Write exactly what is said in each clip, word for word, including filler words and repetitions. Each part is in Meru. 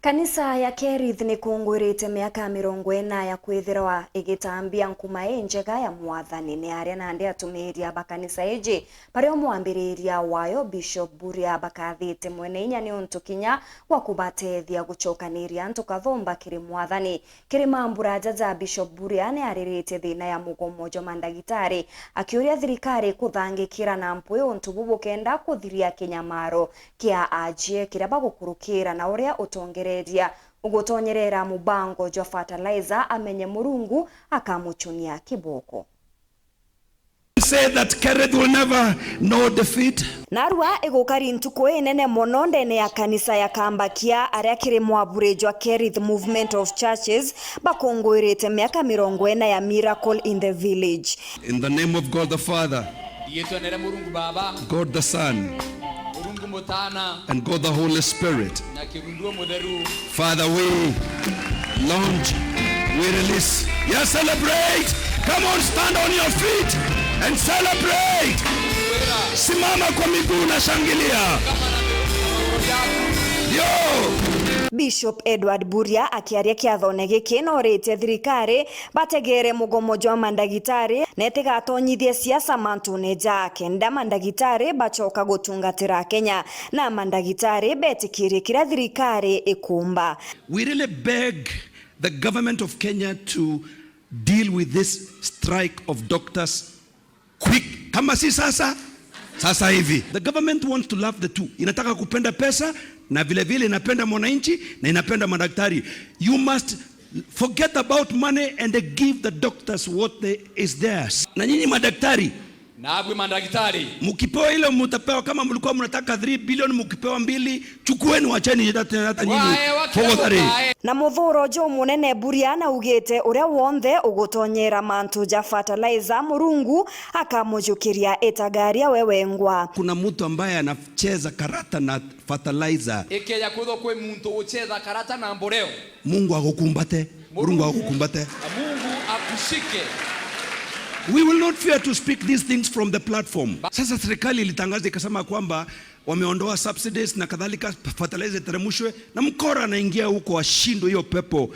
Kanisa ya Kerith nikungwirite miaka mirongo ina ya kwithirwa igitambia nkuma injega ya Mwathani. Ni aria nandi atumiria ba kanisa iji, bario mwambiriria wayo Bishop Buria bakathite mwene inya niuntu kinya wa kubatethia gucokaniria antu kathumba kiri Mwathani. Kiri mambura jaja, Bishop Buria ni ariritie thina ya mugomo jwa mandagitari, akiuria thirikari kuthangikira na mpwi untu bu bukenda kuthiria kinyamaro kia ajie kiria bagukurukira na uria utongereria ugutonyerera mubango jwa fertilizer, amenye Murungu akamuchunia kiboko. Say that Kerith will never know defeat. Narua igukari ntuku inene mono ndene ya kanisa ya Kambakia, aria kiri mwaburi jwa Kerith Movement of Churches bakungwirite miaka mirongo ina ya Miracle in the Village. In the name of God the Father, Riitwene ria Murungu Baba, God the Son, Murungu Mutana, and God the Holy Spirit. Na Kirundu Mutheru. Father, we launch, we release. Yes, celebrate. Come on, stand on your feet and celebrate. Simama kwa miguu na shangilia. Yo. Bishop Edward Buria akiaria kiathone giki noritie thirikari bategere mugomo jwa mandagitari na itigatonyithie siasa mantune ja kenda mandagitari bacoka gutungatira Kenya. Na mandagitari betikirie kiria thirikari ikumba. We really beg the government of Kenya to deal with this strike of doctors quick. Kama si sasa, sasa hivi. The government wants to love the two. Inataka kupenda pesa na vile vile inapenda mwananchi na inapenda madaktari. You must forget about money and give the doctors what they, is theirs. Na nyinyi madaktari, Naabui mandagitari, mukipewa ile mutapewa, kama mlikuwa mnataka three billion, mukipewa mbili, chukueni, wacheni hata, hata nyinyi. Waewa kila Fogothari. Mukae. Na muthuro jumunene Buria naugite uria wonthe ugutonyera mantu ja fertilizer, Murungu akamujukiria itagaria we wengwa. Kuna mtu ambaye anacheza karata na fertilizer. Ikeja kwithwa kwi muntu uchetha karata na mboreo. Mungu agukumbate. Murungu agukumbate. Na Mungu akushike. We will not fear to speak these things from the platform. Sasa serikali ilitangaza ikasema kwamba wameondoa subsidies na kadhalika, fertilizer iteremshwe, na mkora anaingia huko, ashindwe hiyo pepo.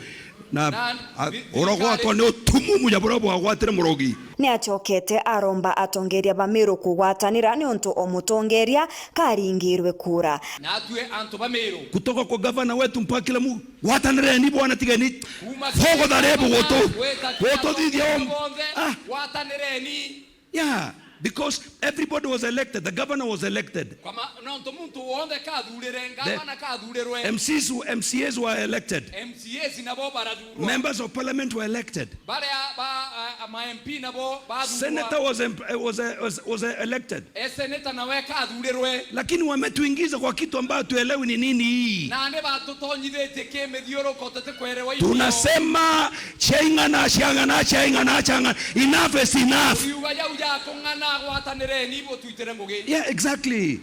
Na, na a, thi-, urogwatwa thirikari ni utumumu ja buria bwagwatire murogi. Ni acokete aromba atongeria ba Meru kugwatanira niuntu o mutongeria karingirwe kura. Natwe antu ba Meru. Kutoka kwa gavana wetu mpaka kila mu-, gwatanireni bwana, tigeni. Kuma Fogothari bugutu. Gweta kila gututhithia mundu om-, bonthe, ah. Gwatanireni. Yeah, because everybody was elected. The governor was elected. Kwa ma-, nontu muntu wonthe kathuurire, the ngavana kathuurirwe. M Cs, M C As were elected. M C As nabo barathuurwa. Members of parliament were elected. Baria ba, a, a, ma M P nabo bathuurwa. Senator was em-, was, was, was elected. E senator nawe kathuurirwe. Lakini wametuingiza kwa kitu ambayo tuelewi ni nini hii. Nandi batutonyithitie kimithiuruko tutikwerewa. Tunasema, ciaing'ana, ciang'ana, ciaing'ana, ciang'ana. Enough is enough. Riuga jau jatung'ana, gwatanireni, butwitire ngugi. Yeah, exactly. Eh.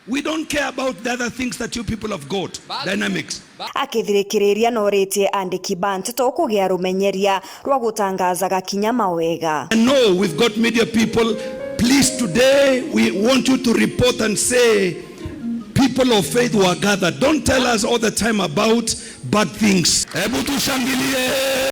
We don't care about the other things that you people have got. Ba-, dynamics. Ba- Akithirikiriria noritie andiki ba nteto kugia rumenyeria rwa gutangazaga kinya mawega. I know we've got media people. Please, today we want you to report and say, people of faith were gathered. Don't tell us all the time about bad things. Hebu tushangilie.